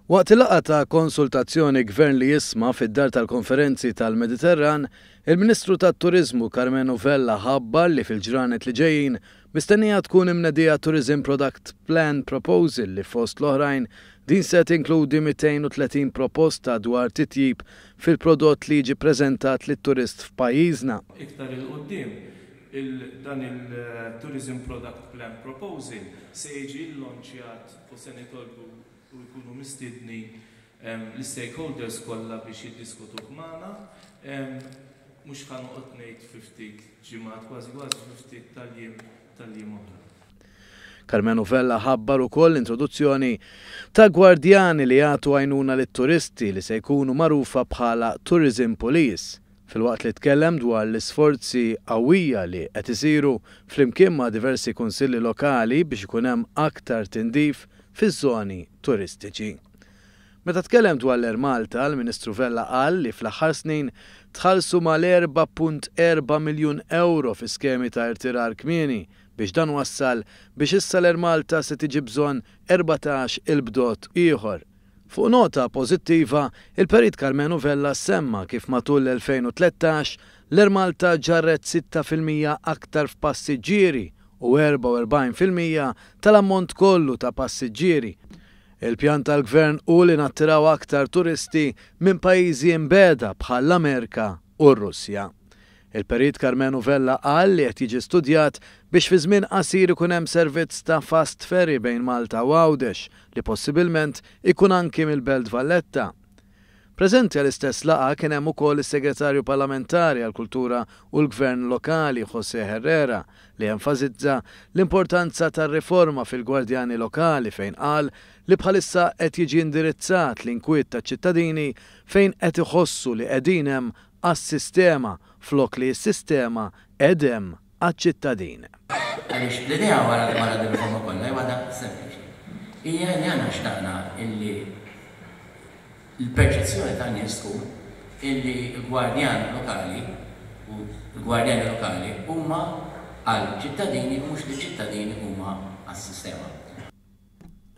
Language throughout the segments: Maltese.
Waqt il-laqgħa ta' konsultazzjoni Gvern li Jisma' fid-Dar tal-Konferenzi tal-Mediterran, il-Ministru tat-Turiżmu Karmenu Vella ħabbar li fil-ġranet li ġejjin mistennija tkun imnedija Tourism Product Plan Proposal li fost l-oħrajn din se tinkludi 230 proposta dwar titjib fil-prodott li jiġi ppreżentat lit-turist f'pajjiżna. Iktar 'il quddiem, dan il-Tourism Product Plan Proposal se jiġi llonċjat u se nitolbu u jkunu mistiedni l-istakeholders kollha biex jiddiskutuh magħna. Mhux ħa noqgħod ngħid fi ftit ġimgħat, kważi kważi fi ftit tal-jiem tal-jiem oħra. Karmenu Vella ħabbar ukoll l-introduzzjoni ta' gwardjani li jagħtu għajnuna lit-turisti li se jkunu magħrufa bħala Tourism Police. Filwaqt li tkellem dwar l-isforzi qawwija li qed isiru flimkien ma' diversi kunsilli lokali biex ikun hemm aktar tindif fiż-żoni turistiċi. Meta tkellem dwar l-Air Malta, l-Ministru Vella qal li fl-aħħar snin tħallsu mal-4.4 miljun ewro fi skemi ta' irtirar kmieni biex dan wassal biex issa l-Air Malta se tiġi bżonn 14 il-bdot ieħor. Fuq nota pożittiva, il-Perit Karmenu Vella semma kif matul l-2013, l-Air Malta ġarret 6% aktar f'passiġġieri u 44% tal-ammont kollu ta' passiġġieri. Il-pjan tal-Gvern hu li nattiraw aktar turisti minn pajjiżi imbiegħda bħall-Amerika u r-Russja. Il-Perit Karmenu Vella qal li qed jiġi studjat biex fi żmien qasir ikun hemm servizz ta' fast ferry bejn Malta u Għawdex li possibilment ikun anki mill-Belt Valletta. Preżenti għall-istess laqgħa kien hemm ukoll is-Segretarju Parlamentari għall-Kultura u l-Gvern Lokali José Herrera li enfasizza l-importanza tar-riforma fil-Gwardjani Lokali fejn qal li bħalissa qed jiġi indirizzat l-inkwiet taċ-ċittadini fejn qed iħossu li qegħdin hemm għas-sistema flok li s-sistema qed hemm għaċ-ċittadin. Għaliex l-idea wara wara din riforma kollha hi waħda sempliċi. Hija li aħna xtaqna illi l-perċezzjoni tan-nies tkun illi l-gwardjan lokali u l-gwardjani lokali huma għal ċittadini u mhux li ċ-ċittadini huma għas-sistema.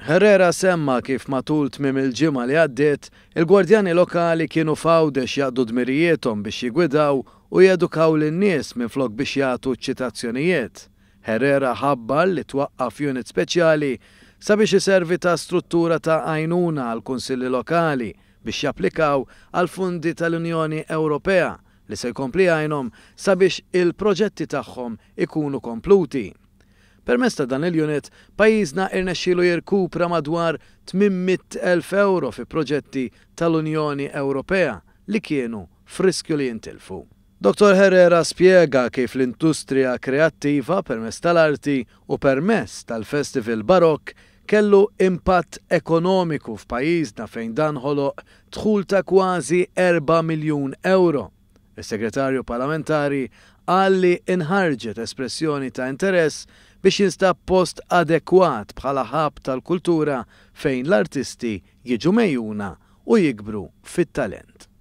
Herrera semma kif matul tmiem il-ġimgħa li għaddiet, il-gwardjani lokali kienu f'Għawdex jaqdu dmirijiethom biex jiggwidaw u jedukaw lin-nies minflok biex jagħtu ċitazzjonijiet. Herrera ħabbar li twaqqaf unit speċjali sabiex iservi ta' struttura ta' għajnuna għall-kunsilli lokali biex japplikaw għall-fundi tal-Unjoni Ewropea li se jkompli jgħinhom sabiex il-proġetti tagħhom ikunu kompluti. Permezz ta' dan il-unit, pajjiżna irnexxielu jirkupra madwar 800,000 ewro fi proġetti tal-Unjoni Ewropea li kienu f'riskju li jintilfu. Dottor Herrera spjega kif l-industrija kreattiva permezz tal-arti u permess tal-Festival Barokk kellu impatt ekonomiku f'pajjiżna fejn dan ħoloq dħul ta' kważi 4 miljun ewro. Is-Segretarju Parlamentari qal li inħarġet espressjoni ta' interess biex jinstab post adekwat bħala hub tal-kultura fejn l-artisti jiġu megħjuna u jikbru fit-talent.